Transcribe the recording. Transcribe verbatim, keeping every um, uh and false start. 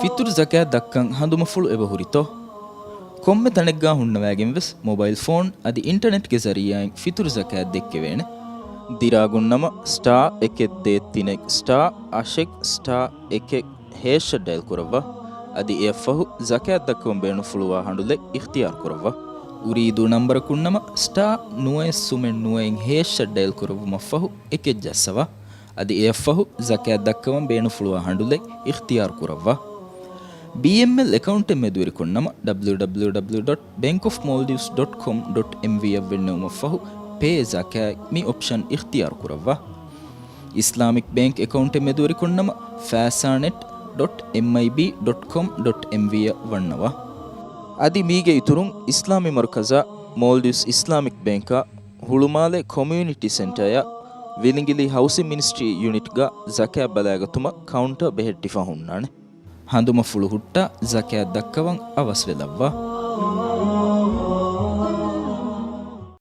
ފިތުރު ޒަކާތް ދައްކަން ހަނދުމަފުޅު އެބަހުރިތޯ؟ ކޮންމެ ތަނެއްގާ ހުންނަވައިގެން ވެސް މޮބައިލް ފޯން އަދި އިންޓަނެޓްގެ ޒަރީއާއިން ފިތުރު ޒަކާތް ދެއްކެވޭނެ. ދިރާގުންނަމަ ސްޓާ އެކެއް ދޭއް ތިނެއް ސްޓާ އަށެއް ސްޓާ އެކެއް ހޭޝަށް ޑައިލް ކުރައްވާ. އަދި އެއަށްފަހު ޒަކާތް ދައްކަވަން ބޭނުންފުޅުވާ ހަނޑުލެއް އިޚްތިޔާރު ކުރައްވާ. އުރީދޫ ނަންބަރަކުންނަމަ ސްޓާ ނުވައެއް ސުމެއް ނުވައެއް ހޭޝަށް ޑައިލް ކުރެއްވުމަށްފަހު އެކެއް ޖައްސަވާ. އަދި އެއަށްފަހު ޒަކާތް ދައްކަވަން ބޭނުންފުޅުވާ ހަނޑުލެއް އިޚްތިޔާރު ކުރައްވާ. ބީއެމްއެލް އެކައުންޓެއް މެދުވެރިކުންނަމަ ޑަބްލިއުޑަބްލިއުޑަބްލިއު ޑޮޓް ބޭންކް އޮފް މޯލްޑިވްސް ޑޮޓް ކޮމް ޑޮޓް އެމްވީ އަށް ވެންނެވުމަށްފަހު ޕޭ ޒަކާތް މި އޮޕްޝަން އިޚްތިޔާރު ކުރައްވާ. އިސްލާމިކް ބޭންކް އެކައުންޓެއް މެދުވެރިކުންނަމަ ފައިސާނެޓް ޑޮޓް އެމްއައިބީ ޑޮޓް ކޮމް ޑޮޓް އެމްވީ އަށް ވަންނަވާ. އަދި މީގެ އިތުރުން އިސްލާމީ މަރުކަޒާ މޯލްޑިވްސް އިސްލާމިކް ބޭންކާ ހުޅުމާލެ ކޮމިއުނިޓީ ސެންޓަރޔާ ވިލިނގިލީ ހައުސިން މިނިސްޓްރީ ޔުނިޓްގަ ޒަކާތް ބަލައިގަތުމަށް ކައުންޓަރ ބެހެއްޓިފަ ހުންނާނެ. ހަނދުމަފުޅު ހުއްޓާ ޒަކާތް ދައްކަވަން އަވަސްވެލައްވާ.